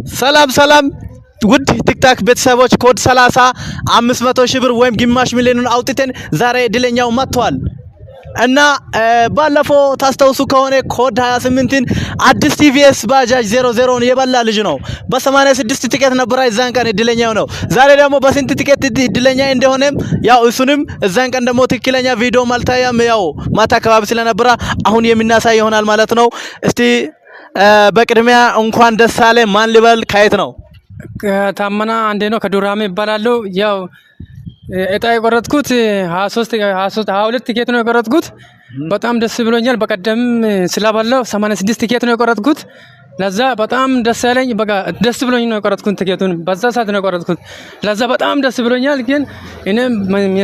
ሰላም ሰላም ውድ ቲክታክ ቤተሰቦች፣ ኮድ 30 500 ሺህ ብር ወይም ግማሽ ሚሊዮኑን አውጥተን ዛሬ እድለኛው መጥቷል። እና ባለፈው ታስታውሱ ከሆነ ኮድ 28ን አዲስ ቲቪኤስ ባጃጅ 00ን የበላ ልጅ ነው። በ86 ቲኬት ነበረ እዛን ቀን እድለኛው ነው። ዛሬ ደግሞ በስንት ቲኬት እድለኛ እንደሆነም ያው እሱንም እዛን ቀን ደግሞ ትክክለኛ ቪዲዮ አልታየም፣ ያው ማታ አካባቢ ስለነበረ አሁን የምናሳይ ይሆናል ማለት ነው። እስቲ በቅድሚያ እንኳን ደስ አለ። ማን ልበል? ከየት ነው? ታመና አንዴ ነው፣ ከዱራሜ ይባላሉ። ያው እጣ የቆረጥኩት 23 23 22 ቲኬት ነው የቆረጥኩት። በጣም ደስ ብሎኛል። በቀደም ስላበላው 86 ቲኬት ነው የቆረጥኩት። ለዛ በጣም ደስ ያለኝ፣ በቃ ደስ ብሎኝ ነው የቆረጥኩት። ቲኬቱን በዛ ሰዓት ነው የቆረጥኩት። ለዛ በጣም ደስ ብሎኛል። ግን እኔም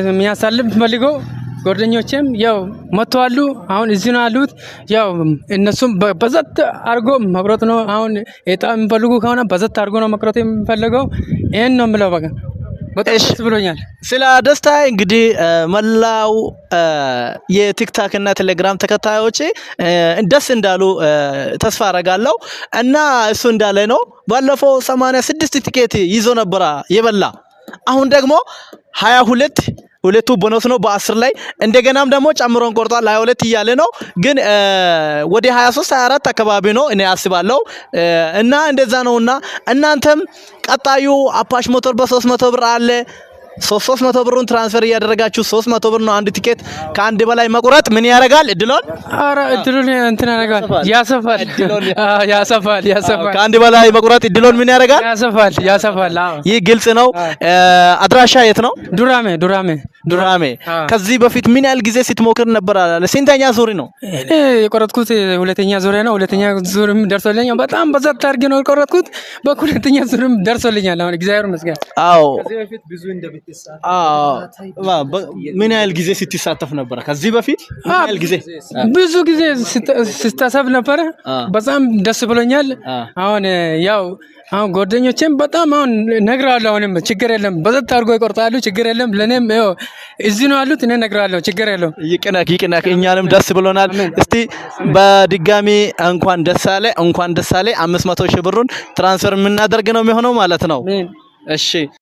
የሚያሳልፍ ፈልገው ጓደኞቼም ያው መጥተዋሉ። አሁን እዚህ ነው ያሉት። ያው እነሱም በዘት አድርጎ መቁረጥ ነው። አሁን እጣ የሚፈልጉ ከሆነ በዘት አድርጎ ነው መቁረጥ የሚፈልገው። ይሄን ነው የምለው። በቃ በጣም ደስ ብሎኛል። ስለ ደስታ እንግዲህ መላው የቲክታክ እና ቴሌግራም ተከታዮቼ ደስ እንዳሉ ተስፋ አረጋለሁ። እና እሱ እንዳለ ነው። ባለፈው 86 ቲኬት ይዞ ነበረ የበላ። አሁን ደግሞ 22፣ ሁለቱ ቦነስ ነው በ10 ላይ፣ እንደገናም ደግሞ ጨምሮን ቆርጧል። 22 እያለ ነው፣ ግን ወደ 23 24 አካባቢ ነው እኔ አስባለሁ። እና እንደዛ ነውና እናንተም ቀጣዩ አፓሽ ሞተር በ300 ብር አለ። 300 ብሩን transfer እያደረጋችሁ፣ 300 ብር ነው አንድ ቲኬት፣ ከአንድ በላይ መቁረጥ ምን ያደርጋል? እድሎን ኧረ እድሉን እንትን ያደርጋል፣ ያሰፋል፣ ያሰፋል፣ ያሰፋል። ከአንድ በላይ መቁረጥ እድሎን ምን ያደርጋል? ያሰፋል፣ ያሰፋል። አዎ። ይህ ግልጽ ነው። አድራሻ የት ነው? ዱራሜ፣ ዱራሜ። ዱራሜ። ከዚህ በፊት ምን ያህል ጊዜ ስትሞክር ነበር? አለ ስንተኛ ዙር ነው? እኔ የቆረጥኩት ሁለተኛ ዙሪያ ነው። ሁለተኛ ዙርም ደርሶልኛል። በጣም በዛት አድርጌ ነው የቆረጥኩት። በሁለተኛ ዙርም ደርሶልኛል። አሁን እግዚአብሔር ይመስገን። ከዚህ በፊት ብዙ እንደምትሳተፍ ምን ያህል ጊዜ ስትሳተፍ ነበረ? ከዚህ በፊት ምን ያህል ጊዜ? ብዙ ጊዜ ስታሰብ ነበረ። በጣም ደስ ብሎኛል። አሁን ያው አሁን ጓደኞቼም በጣም አሁን እነግረዋለሁ። አሁንም ችግር የለም፣ በዘት አድርጎ ይቆርጣሉ። ችግር የለም። ለእኔም ይኸው እዚህ ነው ያሉት። እኔ እነግረዋለሁ። ችግር የለም። ይቅናክ ይቅናክ። እኛንም ደስ ብሎናል። እስቲ በድጋሚ እንኳን ደስ አለ፣ እንኳን ደስ አለ። 500 ሺህ ብሩን transfer የምናደርግ ነው የሚሆነው ማለት ነው። እሺ።